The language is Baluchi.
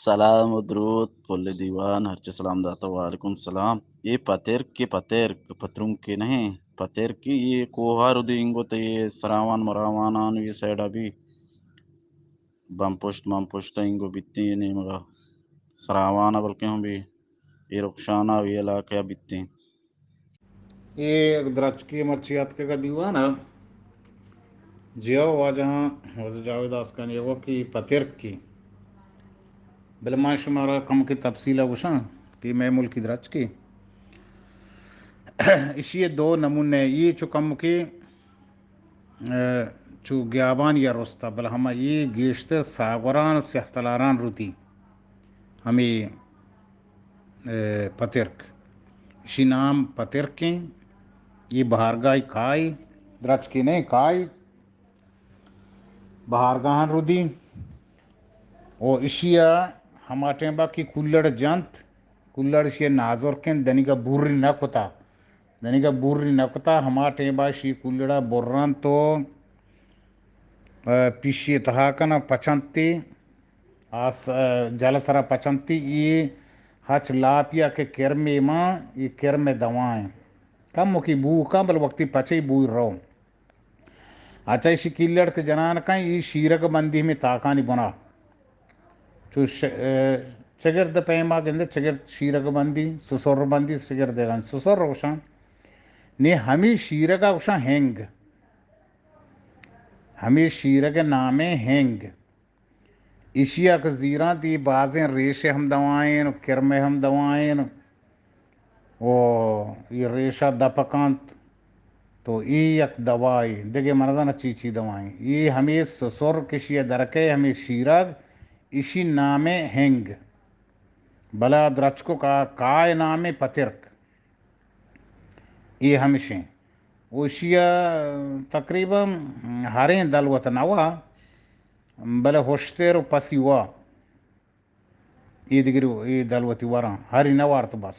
سلام و درود، پل دیوان، ہرچے سلام داتا، وعلیکم سلام۔ اے پترک کہ پترک، پترونکے نہ ایں، پترک اے کوہا ردی انگت، اے سراوان مراوانان اے سائیڈا بی، بم پشت مم پشت انگو بیتیں اے نیمگا۔ سراوانا بلکیں ہم بی، اے رخشانا اے علاقہ بیتیں۔ اے درچکے مرچی اتکگا دیوانا۔ جیو واجہاں، واجہ جاوید آسکانی، اے وکی پترکی۔ بلے ما شمارا کمکے تفصیلا گوشاں کہ مئے ملکی درچکے۔ اشی دو نمونے، اے چو کمکے، اے، چو گیابان یا رستا، بلے ہما اے گیشتر ساگوران و سیاہ تلاران روتی۔ ہمے، اے، پترک۔ اشی نام پترکیں۔ اے بہارگاہی کائی، درچکے نہ ایں کائی۔ بہارگاہاں رودی۔ و اشیا ہما ٹیمبا کہ کلڑ جنت، کلڑ اشیا نازرکیں، دنیگا بوری نہ کتا۔ دنیگا بوری نہ کتا، ہما ٹیمبا اشی کلڑا برنت و، اے، پیشی تہا کنا پچنتی۔ آس، اے، جل سرا پچنتی، اے ہچ لاپیا کہ کرمے ما، اے کرمے دوائیں۔ کمکی بو کن، بل وقتی پچے بو رو۔ اچھا، اشی کلڑ کہ جنان کن، اے شیرگ بندی ہمے تاکانی بنا۔ چو ش-، اے، چگرد پیما گندے، چگرد شیرگ بندی، سسر بندی، چگرد گن، سسر روشن۔ نی ہمے شیرگا گوشاں ہنگ۔ ہمے شیرگ نامیں ہنگ۔ ایشی ء کہ زیراں تئی بازیں ریشے ہم دوائیں و کرمے ہم دوائیں و اے ریشہ دپ کنت تو اے یک دوائے، دگہ من نزاناں چی چی دوائیں۔ اے ہمے سسر کشی ء درکے ہمے شیرگ، ایشی نامے ہنگ۔ بلا درچکو کا کائے نامے پترک۔ اے ہمشیں۔ و ایشی ء تقریباً ہریں دلوت نوا، بلے ہشتر و پسی وا۔ اے دگری اے دلوتی وراں ہری نہ وارت بس۔